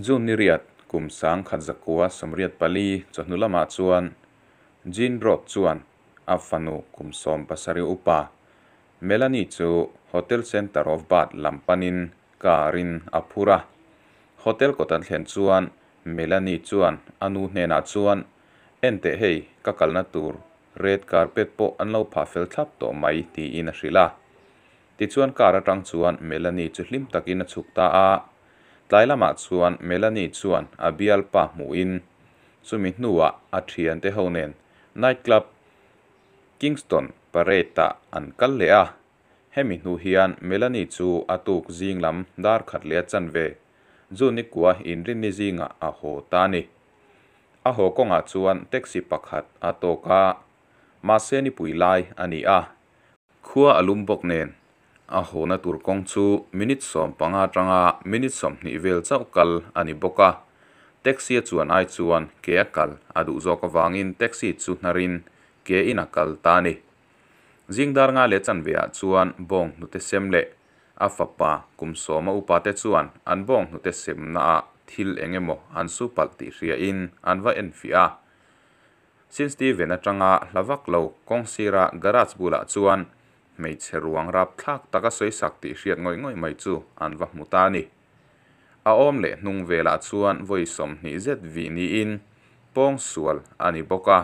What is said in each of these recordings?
June ni riat, kum 1984 chawhnu lamah chuan Jean Roth chuan a fanu kum 17 upa Melanie chu Hotel Centre of Bath lam panin car in a phur a. Hotel kawt an thlen chuan Melanie chuan a nu hnenah chuan, Enteh hei, ka kalna tur red carpet pawh an lo phah fel thlap tawh mai tiin a hrilh a. Tichuan car atang chuan Melanie chu hlim takin a chhuk ta a. Tlai lamah chuan Melanie chuan a bialpa hmuhin chumi hnuah a thiante ho nen night club Kingston Parade ah an kal leh a. Hemi hnu hian Melanie chu a tuk zing lam dar khat leh a chanve June ni kua inrinni zingah a haw ta a ni. A haw kawngah chuan taxi pakhat a tawk a, mahse nipui lai a ni a. Khua a lum bawk nen, a hawna tur kawng chu minute 15 atanga minute 20 vel chauh kal a ni bawk a. Taxi a chuan ai chuan ke a kal a duh zawk avangin taxi chu hnarin ke in a kal ta a ni. Zing dar nga leh chanve ah chuan bawng hnute sem leh a fapa kum sawma upa te chuan an bawng hnute semna ah thil eng emaw an su palh tih hria in an va enfiah a. Sin Steven atanga hla vak lo kawng sira garage bulah chuan hmeichhe ruang rapthlak taka sawi sak tih hriat ngawih ngawih mai chu an va hmu ta a ni. A awm leh hnung velah chuan vawi 20 zet vih niin pawng sual a ni bawk a.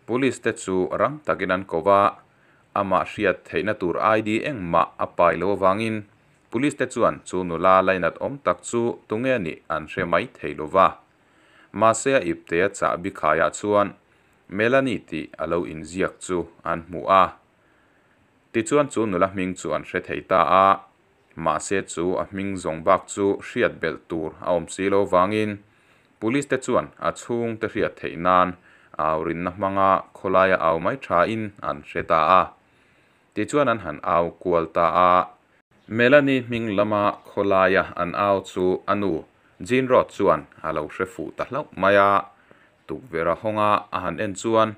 Police te chu rang takin an ko va, amah hriat theihna tur ID engmah a pai lo avangin police te chuan chu nula lainat awm tak chu tunge a nih an hre mai thei lo va. Mahse a ipte a chahbi khaiah chuan Melanie tih a lo inziak chu an hmu a. Tichuan chu nula hming chu an hre thei ta a, mahse chu a hming zawng bak chu hriat belh tur a awm si lo vangin police te chuan a chhungte hriat theih nan au rinna hmanga khawlaia au mai thain an hre ta a. Tichuan an han au kual ta a. Melanie hming lama khawlaia an au chu a nu Jean Roth chuan a lo hre fuh ta hlauh mai a. Tukverh a hawnga a han en chuan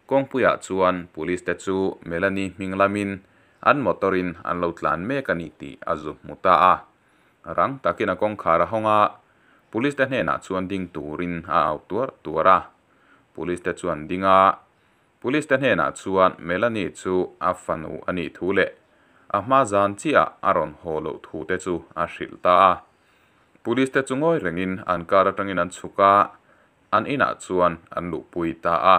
kawngpuiah chuan police te chu Melanie hming lamin an motor in an lo tlan mek a ni tih a zu hmu ta a. Rang takin a kawngkhar a hawnga police te hnenah chuan ding turin a au tuar tuar a. Police te chuan ding a, police te hnenah chuan Melanie chu a fanu a nih thu leh a hma zan chiah a rawn haw loh thu te chu a hrilh ta a. Police te chu ngawi rengin an car atangin an chhuk a, an inah chuan an luhpui ta a.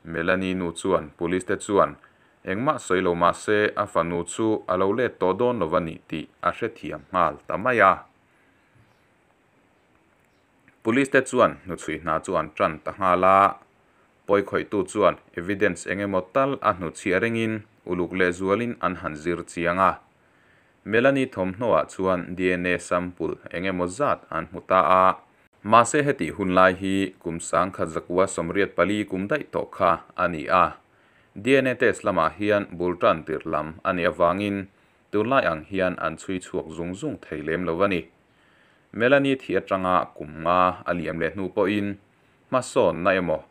Melanie nu chuan police te chuan engmah sawi lo mah se a fanu chu a lo let tawh dawn lo a ni tih a hrethiam nghal ta mai a. Police te chuan hnuchhui hna chu an tan ta nghal a, pawikhawihtu chuan evidence eng emaw tal a hnuchhiah ringin uluk lehzualin an han zir chiang a. Melanie thawmhnawah chuan dna sample eng emaw zat an hmu ta a. Mahse hetih hun lai hi kum 1984 kum daih tawh kha a ni a. Dna test lamah hian bul tan tir lam a nih avangin tunlai ang hian an chhui chhuak zung zung thei lem lo a ni. Melanie thi atanga kum nga a liam leh hnu pawhin hmasawnna emaw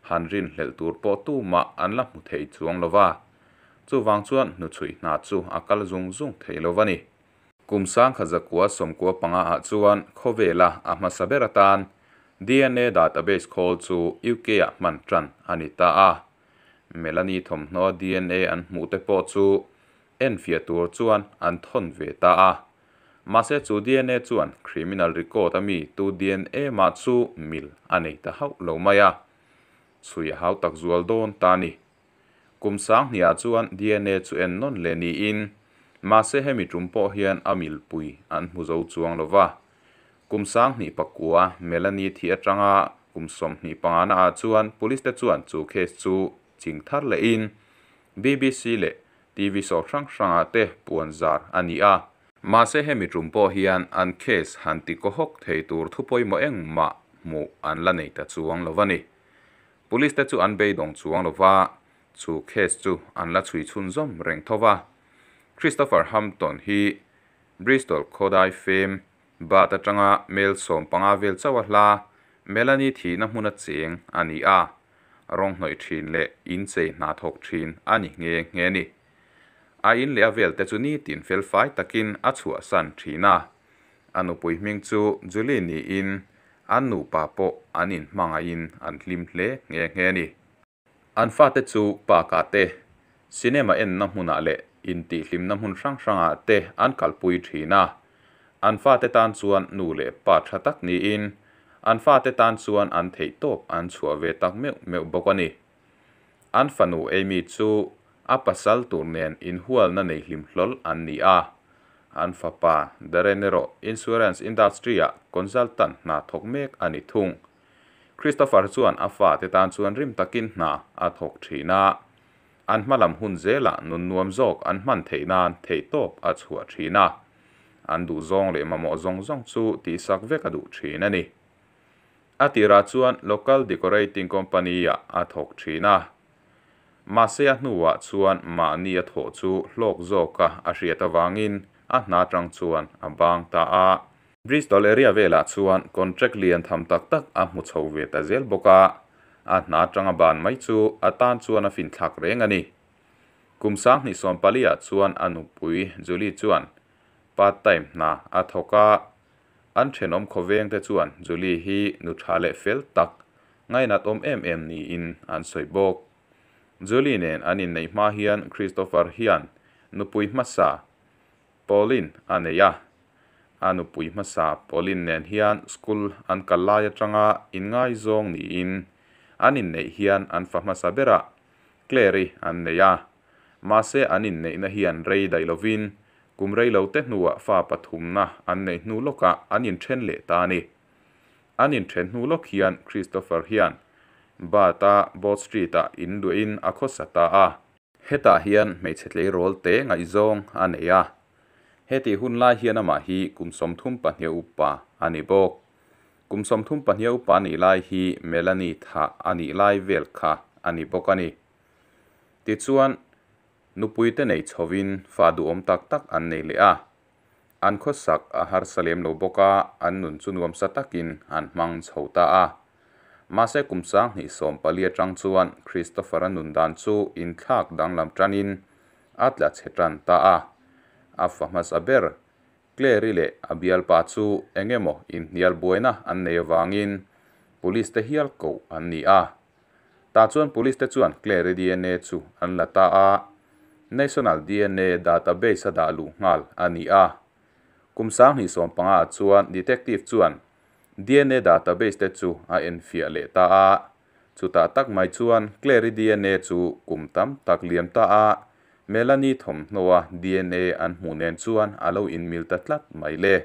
han rinhlelh tur pawh tumah an la hmu thei chuang lo va. Chuvang chuan hnuchhui hna chu a kal zung zung thei lo a ni. Kum 1995 ah chuan khawvela a hmasa ber atan dna database khawl chu UK ah hman tan a ni ta a. Melanie thawmhnaw dna an hmuh te pawh chu enfiah tur chuan an thawn ve ta a. Mahse chu dna chuan criminal record a mi tu dna mah chu mil a nei ta hauh lo mai a. Chhui a hau tak zual dawn ta a ni. Kum 2000 ah chuan dna chu en nawn leh niin mahse hemi tum pawh hian a milpui an hmu zo chuang lo va. Kum 2009 Melanie thi atanga kum 25 na ah chuan police te chuan chu case chu ching thar lehin BBC leh TV show hrang hrangah te puan zar a ni a. Mahse hemi tum pawh hian an case han ti kawhawk thei tur thu pawimawh engmah hmuh an la nei ta chuang lo a ni. Police te chu an beidawng chuang lo va, chu case chu an la chhui chhunzawm reng tho va. Christopher Hampton hi Bristol khawdai fem Bath atanga mel 15 vel chauh a hla Melanie thihna hmuna cheng a ni a, rawng hnawih thin leh in chei hna thawk thin a ni nghe nghe a ni. A in leh a vel te chu nitin fel fai takin a chhuahsan thin a. A nupui hming chu Julie niin an nupa pawh an inhmangaihin an hlim hle nghe nghe a ni. An fate chu park-ah te, cinema enna hmunah leh intihhlimna hmun hrang hrangah te an kalpui thin a. An fate tan chuan nu leh pa tha tak niin an fate tan chuan an theihtawp an chhuah ve tak meuh meuh bawk a ni. An fanu Amy chu a pasal tur nen inhualna nei hlim hlawl an ni a. An fapa Darren erawh insurance industry-ah consultant hna thawk mek a ni thung. Christopher chuan a fate tan chuan rim takin hna a thawk thin a, an hma lam hun zelah nun nuam zawk an hman theih nan theihtawp a chhuah thin a, an duhzawng leh mamawh zawng zawng chu tihsak vek a duh thin a ni. A tirah chuan local decorating company-ah a thawk thin a, mahse a hnuah chuan mahni a thawh chu hlawk zawka a hriat avangin a hna atang chuan a bang ta a. Bristol area velah chuan contract lian tham tak tak a hmu chho ve ta zel bawk a, a hna atanga ban mai chu a tan chuan a finthlak reng a ni. Kum sanghnih sawmpali ah chuan a nupui Julie chuan part time hna a thawk a, an thenawm khawveng te chuan Julie hi nu tha leh fel tak, ngainat awm em em niin an sawi bawk. Julie nen an inneih hma hian Christopher hian nupui hmasa Pauline a nei a. A nupui hmasa Pauline nen hian school an kal lai atanga inngaizawng niin an inneih hian an fa hmasa berah Claire-i an nei a. Mahse an inneihna hian rei daih lovin kum rei lo te hnuah fa pathumna an neih hnu lawkah an inthen leh ta a ni. An inthen hnu lawk hian Christopher hian Bath-a Boat Street-ah inluahin a khawsa ta a. Hetah hian hmeichhe tleirawl te ngaihzawng a nei a, hetih hun lai hian amah hi kum 32 upa a ni bawk. Kum 32 upa a nih lai hi Melanie thah a nih lai vel kha a ni bawk a ni. Tichuan, nupui te nei chhovin fa duhawm tak tak an nei leh a. An khawsak a harsa lem lo bawk a, an nun chu nuamsa takin an hmang chho ta a. Mahse kum 2014 atang chuan Christopher-a nun dan chu inthlak danglam tanin a tla chhe tan ta a. A fa hmasa ber Claire-i leh a bialpa chu eng emaw inhnial buaina an nei avangin Police te hial koh an ni a. Tah chuan Police te chuan Claire-i dna chu an la ta a, National dna database a dah luh nghal a ni a. Kum 2015 ah chuan detective chuan dna database te chu a enfiah leh ta a, chutah tak mai chuan Claire-i dna chu kum tam tak liam ta a, Melanie thawmhnaw-a dna an hmuh nen chuan a lo inmil ta tlat mai le.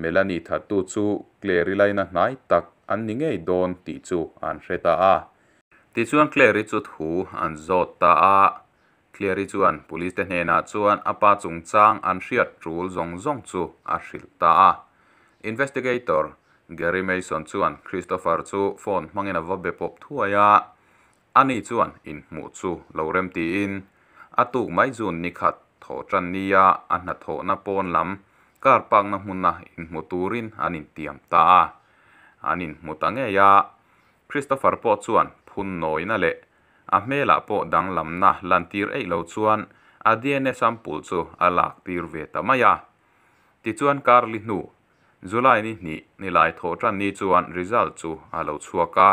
Melanie thattu chu Claire-i laina hnai tak an ni ngei dawn tih chu an hre ta a. Tichuan Claire-i chu thu an zawt ta a, Claire-i chuan police te hnenah chuan a pa chungchang an hriat tul zawng zawng chu a hrilh ta a. Investigator Gary Mason chuan Christopher chu phone hmangin a va be pawp thuai a, ani chuan inhmuh chu lo rem tiin a tuk mai June ni khat thawh tan nia a hnathawhna pawn lam car park-na hmuna inhmu turin an intiam ta a. An inhmu ta ngei a, Christopher pawh chuan phun nawina leh a hmelah pawh danglamna lantir eih lo chuan a dna sample chu a lak tir ve ta mai a. Tichuan Karli hnu, July ni hnih nilai thawh tan ni chuan result chu a lo chhuak a.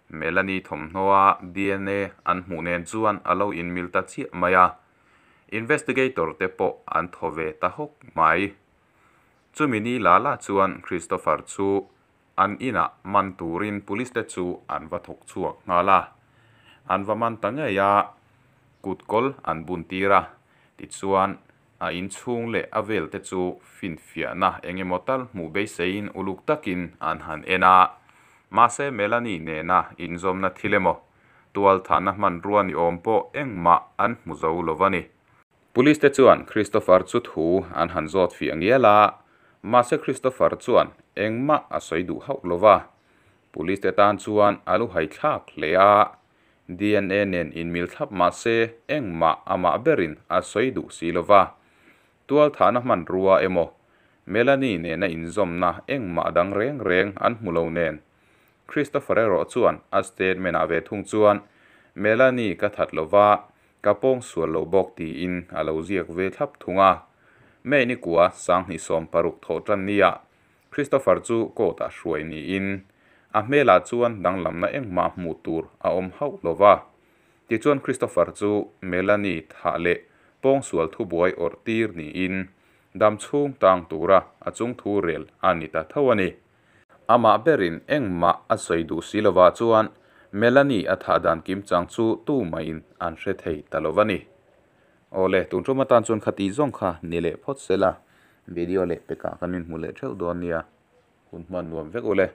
Melanie thawmhnaw-a dna an hmuh nen chuan a lo inmil ta chiah mai a. Investigator te pawh an thaw ve ta hawk mai. Chumi ni la la chuan Christopher chu An inah man turin police te chu an va thawk chhuak nghal a, an va man ta ngei a, kut kawl an bun tir a, tichuan a inchhung leh a vel te chu finfiahna eng emaw tal hmuh beiseiin uluk takin an han en a, mahse Melanie nena inzawmna thil emaw tualthahna hmanrua ni awm pawh engmah an hmu zo lo va ni. Police te chuan Christopher chu thu an han zawt fiah ngial a, mahse Christopher chuan engmah a sawi duh hauh lo va. Police te tan chuan a lu hai thlak hle a, dna nen inmil thlap mahse engmah amah berin a sawi duh si lo va. Tualthahna hmanrua emaw Melanie nena inzawmna engmah dang reng reng an hmu lo nen. Christopher erawh chuan a statement ah ve thung chuan Melanie ka that lo va, Ka pawng sual lo bawk tiin a lo ziak ve thlap thung a. May ni kua 2016 Thawhtanni-ah Christopher chu court-ah hruai niin a hmelah chuan danglamna engmah hmuh tur a awm hauh lo va. Tichuan Christopher chu Melanie thah leh pawngsual thubuai awrh tir niin damchhung tang tura a chungthu rel a ni ta tho a ni. Amah berin engmah a sawi duh si lovah chuan Melanie a thah dan kimchang chu tumahin an hre thei ta lo va ni. Awle, tun tum atan chuan khati zawng kha ni leh phawt se la, video leh pekah kan inhmu leh theuh dawn nia. Hun hman nuam vek ule.